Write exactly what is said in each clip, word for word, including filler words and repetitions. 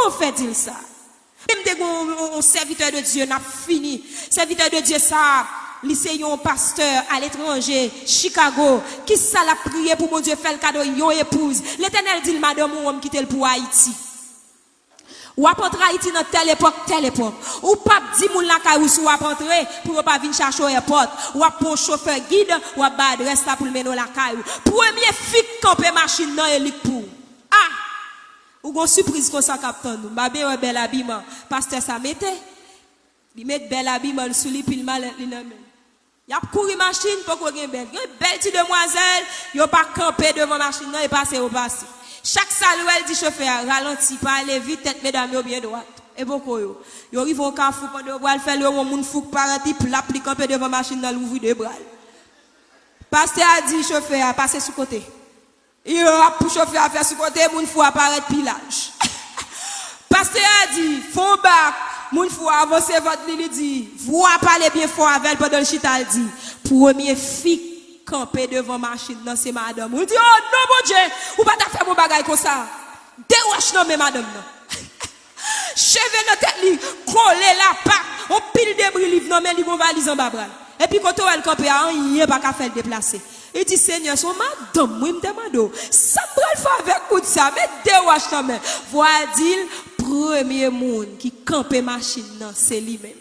w fè di l sa? Men m te gen yon, yon, yon sèvitè de Dye, n ap fini. Sèvitè de Dye sa a, li se yon pastè aletranje, Chicago. Kisa l ap priye pou Bondye fè l kado yon epouz? Letènèl di l, madanm ou, w kite l pou Ayiti. W ap antre Ayiti nan tèl epòk, tèl epòk. Ou p ap di moun lakay ou si w ap antre, pou yo pa vin chache w èpòt. W ap pran yon chofè gid, w ap bay adrès la pou l mennen w lakay ou. Premye fi k kanpe machin nan, e li k pou ou. Ah! Ou gon sipriz konsa k ap tann ou. M pa byen wè bèl abiman pastè sa mete. Li met bèl abiman l sou li, pil malèt li nan men l. Y ap kouri machin, poko gen bèl. Gen bèl ti demwazèl, yo pa kanpe devan machin nan, e pase yo pase. Chak sa l wè, l di chofè a, ralanti, pa ale vit, tèt medam yo byen dwat. E poko yo. Yo rive yon kafou, pandan yo pral fè l, yo wè yon moun fou k parèt, li plap, li kanpe devan machin nan, l ouvri de bra l. Pastè a di chofè a, pase sou kote. Yo ap pou chofè a fè sou kote, moun fou a parèt pi laj. Pastè a di, fè yon bak. Moun fou a avanse vant li, li di, vwa pale byen fò avè l pandan l chita, l di, premye fi k kanpe devan machin nan se madanm ou. Li di, o non, Bondye, ou pa ta fè m yon bagay konsa. De wòch nan men madanm nan. Cheve nan tèt li, kole, lapak, yon pil debri liv nan men li, gon valiz anba bra l. Epi kote w wè l kanpe a, anyen pa ka fè l deplase. Li di, Senyè, se yon madanm, wi, m te mande w. Sa m pral fè avèk moun sa? Met de wòch nan men. Vwa a di l, premye moun ki kanpe machin nan, se li menm.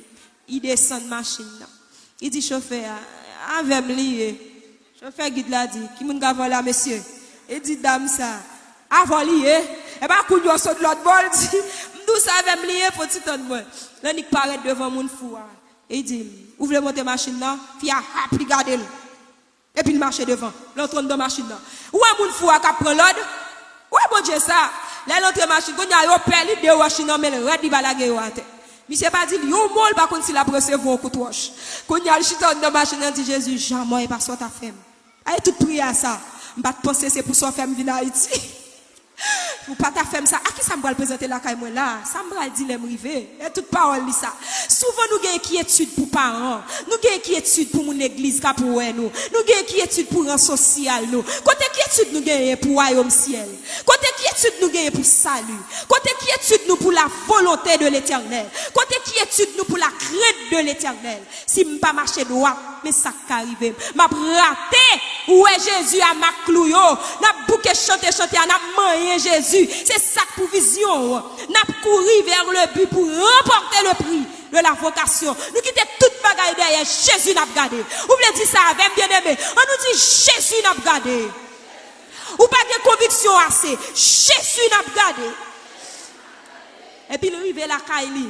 Li desann machin nan. Li di chofè a, avè m li ye. Chofè gid la di, ki moun k avè w la, mesye? Li di, dam sa. Avè w li ye? E pa kounye a w sot lòt bò, l di, m di w sa avè m li ye, fò w ti tann mwen. L annik parèt devan moun fou a. Li di l, ou vle monte machin nan? Fi a hap, li gade l. Epi l mache devan. L antre anndan machin nan. Ou wè moun fou a k ap pran lòd? Ou wè Bondye sa? Lè l antre machin, kounye a yo pè li, de wòch li nan men l rèd, li pa lage yo atè. Misye pa di l yon mo, l pa konn si l ap resevwa yon kout wòch. Kounye a l chita anndan machin nan, di Jezi, jamè, e pa sa w ta fè m. Ay, tout priyè a sa, m pa t panse se pou sa w fè m vin Ayiti. Ou pa ta fè m sa, a kisa m pral prezante lakay mwen la? Sa m pral di lè m rive? E tout pawòl li sa. Souvan nou gen enkyetid pou paran, nou gen enkyetid pou moun legliz k ap wè nou, nou gen enkyetid pou ran sosyal nou. Kote enkyetid nou genyen pou wayòm syèl? Kote enkyetid nou genyen pou sali? Kote enkyetid nou pou la volonte de Letènèl? Kote enkyetid nou pou la krent de Letènèl? Si m pa mache dwat, men sa k ka rive m. M ap rate. Ou wè Jezi a mak klou yo. N ap bouke chante chante a, n ap manyen Jezi. Se sa k pou vizyon w. N ap kouri vers le but pour remporter le prix de la vocation. Nou kite tout bagay dèyè, Jezi n ap gade. Ou vle di sa avè m, byeneme? Ann nou di, Jezi n ap gade. Ou pa gen konviksyon ase, Jezi n ap gade. Epi l rive lakay li.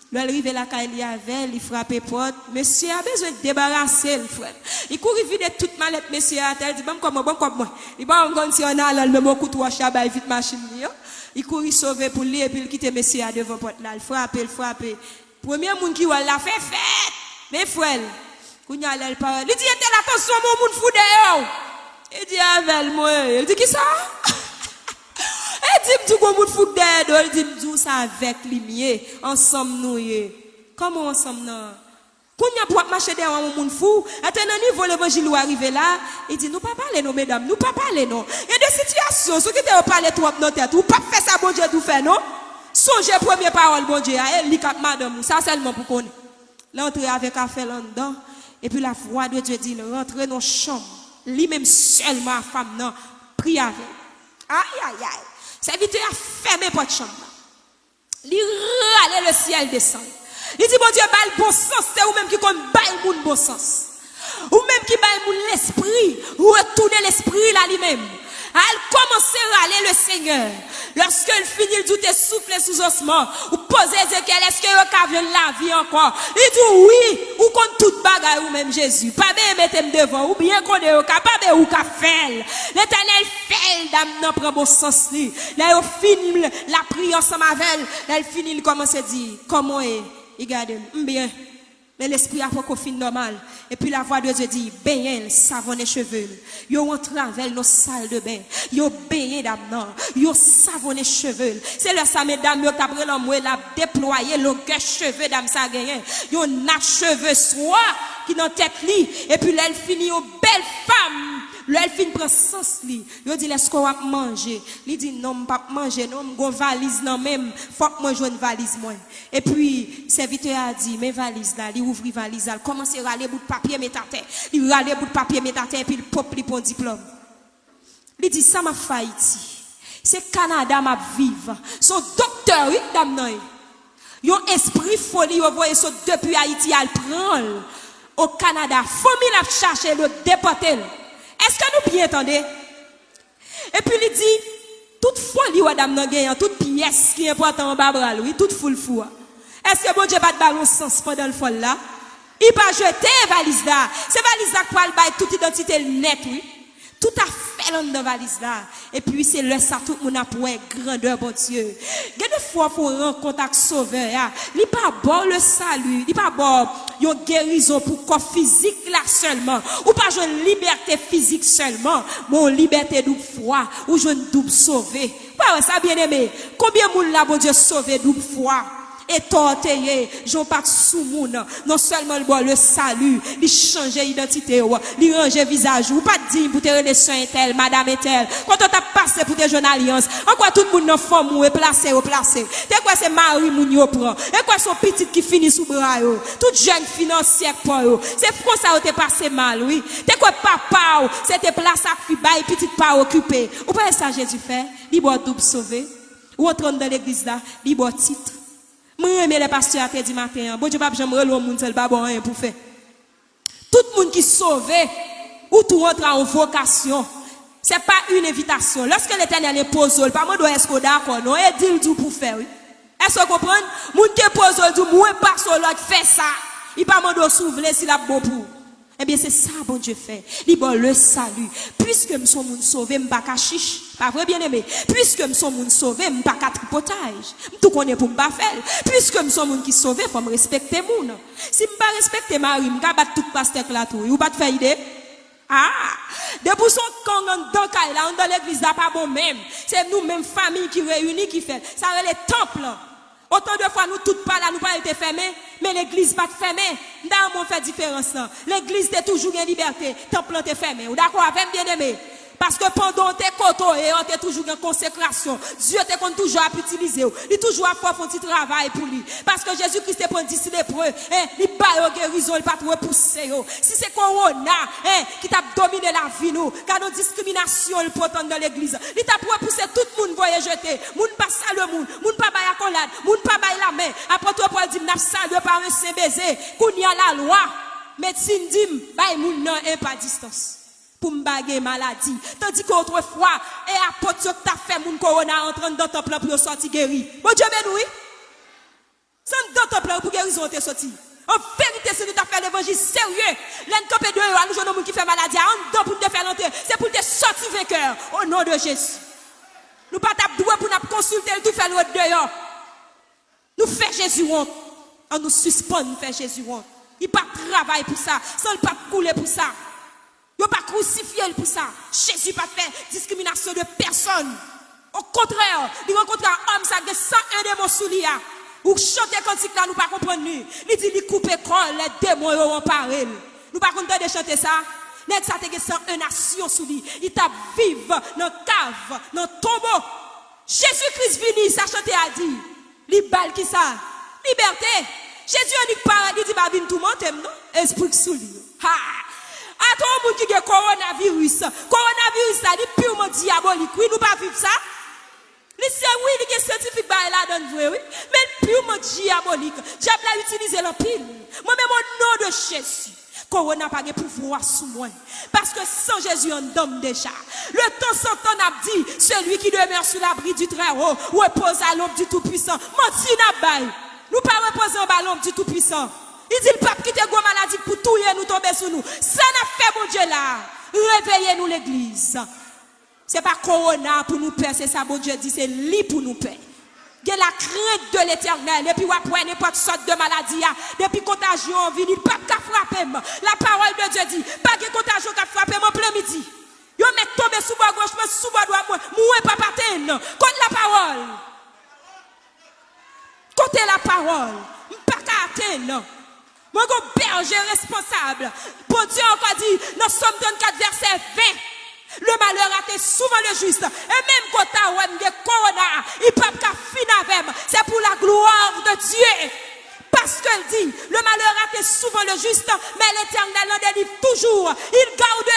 Lè l rive lakay li avè l, li frape pòt. Mesye a bezwen debarase l, frè m. Li kouri vide tout malèt mesye a atè, l di, ban m kòb mwen, ban m kòb mwen. Li pa janm konn si ann alan l menm yon kout wòch a bay vit machin li an. Li kouri sove pou li epi l kite mesye a devan pòt la. L frape, l frape. Premye moun ki wè l la fè fèt. Men frè l. Kounye a lè l parèt, li di, entèl, atansyon, men yon moun fou dèyè w. Li di, avè l mwen ye. Li di, kisa? Li di, m di w gon moun fou k dèyè do l. Li di, m di w sa avèk li m ye. Ansanm nou ye. Kòman w ansanm nan? Kounye a pou w ap mache dèyè yon moun fou. Atè nan nivo levanjil ou a rive la. Li di, nou pa pale non, medam, nou pa pale non. Gen de sitiyasyon, si w kite yo pale twòp nan tèt ou, ou p ap fè sa Bondye di w fè non. Sonje premye pawòl Bondye a, e li k ap madanm ou. Sa sèlman pou konnen. L antre avèk afè l anndan, epi la vwa de Dye di l, rantre nan chanm. Li menm sèlman a fanm nan, priye avè l. Ayayay! Sèvitè a fèmen pòt chanm nan. Li rale le syèl desann. Li di, Bondye, ba l bon sans, se ou menm ki konn bay moun bon sans. Ou menm ki bay moun lespri, retounen lespri l a li menm. Al kòmanse rale le Senyè. Lòske l fini, l di w te soufle sou zòsman. Ou poze Ezekyèl, èske yo ka jwenn lavi ankò? Li di w, wi, ou konn tout bagay ou menm, Jezi. Pa benyen mete m devan, ou byen konnen yo kapab e ou ka fè l. Letènèl fè l, dam nan pran bon sans li. Lè yo fin, l ap priye ansanm avè l. Lè l fini, li kòmanse di, kòman w ye? Li gade l, m byen. Men lespri a poko fin nòmal. Epi la vwa de Dye di, benyen l, savonnen cheve l. Yo antrave l nan sal de ben. Yo benyen dam nan. Yo savonnen cheve l. Se lè sa medam yo t ap rele anmwe, l ap deplwaye longè cheve dam sa genyen. Yon nat cheve swa ki nan tèt li. Epi lè l fini, yon bèl fanm Lè l fin pran sans li, yo di l, "Èske w ap manje?" Li di, "Non, m p ap manje, non, m gon valiz nan men m, fòk mwen jwenn valiz mwen." Epi, sèvitè a di, "Men valiz la." Li ouvri valiz la, l kòmanse rale bout papye met atè. Li rale bout papye met atè, epi l pop li pran diplòm. Li di, "Sa m ap fè Ayiti? Se Kanada m ap viv." Se yon doktè, wi, dam nan ye. Yon espri foli yo voye sot depi Ayiti al pran l o Kanada. Fanmi l ap chache l, yo depòte l. Èske nou byen tande? Epi li di, tout foli wè dam nan genyen, tout pyès ki enpòtan anba bra l, wi, tout foul fou a. Èske Bondye pa t ba l yon sans pandan l fò l la? Li pa jete valiz la. Se valiz la k pral bay tout idantite l nèt, wi. Tout afè l anndan valiz la. Epi se lè sa tout moun ap wè grandè Bondye. Gen de fwa pou w rankont ak Sovè a, li pa ba w le salut, li pa ba w yon gerizon pou kò fizik la sèlman. Ou pa jwenn libète fizik sèlman, men yon libète doub fwa, ou jwenn doub sove. Ou pa wè sa, byeneme? Konbyen moun la Bondye sove doub fwa? Etò w te ye, jan w pa t sou moun, non sèlman l ba w le salut, li chanje idantite w, li ranje vizaj ou. Ou pa t diy pou te rele sè entèl, madanm entèl. Kote w t ap pase pou te jwenn alyans? An kwa tout moun nan fanmi w e plase yo plase? Te kwè se mari moun yo pran. Te kwè se yon pitit ki fini sou bra yo. Tout jèn fin nan syèk pa yo. Se konsa yo te pase mal, wi. Te kwè papa w, se te plas ak fi bay pitit pa okipe. Ou pa wè sa Jezi fè? Li ba w doub sove. Ou antre anndan legliz la, li ba w tit. Mwen renmen lè pastè a te di maten an, Bondye p ap janm rele yon moun san l pa ba w anyen pou fè. Tout moun ki sove, ou tou antre a yon vokasyon. Se pa yon envitasyon. Lòske Letènèl enpoze w, li pa mande w èske w dakò, non, e di l di w pou fè, wi. Èske w konprann? Moun ki enpoze w, di w, mwen pase w lòd, fè sa. Li pa mande w si w vle, si l ap bon pou ou. Ebyen, se sa Bondye fè. Li ba w le salut. Piske m se yon moun sove, m pa ka chich. Pa vre, byeneme? Piske m se yon moun sove, m pa ka tripotay. M tou konnen pou m pa fè l. Piske m se yon moun ki sove, fò m respekte moun. Si m pa respekte mari m, m ka bat tout pastè k la tou, wi. Ou pa t fè ide? Ah! Depi w se yon gang anndan kay la, anndan legliz la pa bon menm. Se nou menm fanmi ki reyini ki fè l. Sa rele tanp lan. Otan de fwa nou tout pa la, nou pa te fèmen, men legliz pa t fèmen. M ta renmen w fè diferans lan. Legliz te toujou gen libète, tanp lan te fèmen. Ou dakò avè m, byeneme? Paske pandan w te kote w ye a, te toujou gen konsekrasyon. Dye te konn toujou ap itilize w. Li toujou ap fè w fè yon ti travay pou li. Paske Jezi Kris te pran dis lepre, en, li ba yo gerizon, li pa t repouse yo. Si se kowona, en, ki t ap domine lavi nou, gade yon diskriminasyon l pote anndan legliz. Li t ap repouse tout moun voye jete. Moun pa salye moun, moun pa bay akolad, moun pa bay lamen. Apot Pòl di m n ap salye pa yon sen beze. Kounye a lalwa, medsin di m bay moun nan en pa distans. Pou m pa gen maladi. Tandike otrefwa, e apot yo k t ap fè moun kowona antre anndan tanp lan pou yo sòti geri. Bondye beni w, wi. Se anndan tanp lan pou gerizon an te soti. An verite, si nou t ap fè levanjil serye, lè n kanpe deyò a, nou jwenn yon moun ki fè maladi a anndan pou n te fè l antre, se pou l te sòti venkè, o non de Jezi. Nou pa t ap dwe pou n ap konsilte l tou, fè l ret deyò. Nou fè Jezi wont. An nou sispann fè Jezi wont. Li pa t travay pou sa, san l pa t koule pou sa. Yo pa krisifye l pou sa. Jezi pa t fè diskriminasyon de pèsonn. Okontrè, li rankontre a òm sa gen san en demon sou li a. Ou chante kantik la, nou pa konprann li. Li di li koupe kò l lè demon yo anpare l. Nou pa konn tande chante sa? Nèg sa te gen san en nasyon sou li. Li t ap viv nan kav, nan tonbo. Jezi Kris vini, sa chante a di. Li ba l kisa? Libète. Jezi annik parèt, li di, "Pa vin toumante m, non." Espri k sou li yo. Ha! Atò yon moun ki gen kowonaviris. Kowonaviris la, li pirman dyabolik, wi, nou pa viv sa. Li se, wi, li gen syantifik bagay ladan l vre, wi. Men l pirman dyabolik. Dyab la itilize l anpil. Mwen menm, o non de Jezi. Kowona pa gen pouvwa sou mwen, paske san Jezi anndan m deja. Le tan san tan n ap di, celui qui demeure sous l'abri du Très-Haut repose à l'ombre du Tout-Puissant. Manti n ap bay. Nou pa repoze anba lonb di Tout-Puissant. Li di l p ap kite gwo maladi k pou touye nou tonbe sou nou. Sa n ap fè Bondye la? Reveye nou legliz. Se pa kowona pou nou pè, se sa Bondye di, se li pou nou pè. Gen la crainte de l'Éternel, epi w ap wè nenpòt sòt de maladi a, depi kontajyon an vini, l p ap ka frape m. La parole de Dieu dit, pa gen kontajyon k ap frape m an plen midi. Yo mèt tonbe sou bò goch mwen, sou bò dwat mwen, mwen p ap atenn. Kot lapawòl? Kote lapawòl? M pa ka atenn. Mwen gon bèje responsab. Bondye ankò di nan Sòm trannkat vèsè ven, Le malheur atteint souvent le juste. E menm kote a wè m gen kowona a, li p ap ka fin avè m. C'est pour la gloire de Dieu. Paske l di, le malheur atteint souvent le juste, mais l'Éternel l'en délivre toujours. Il garde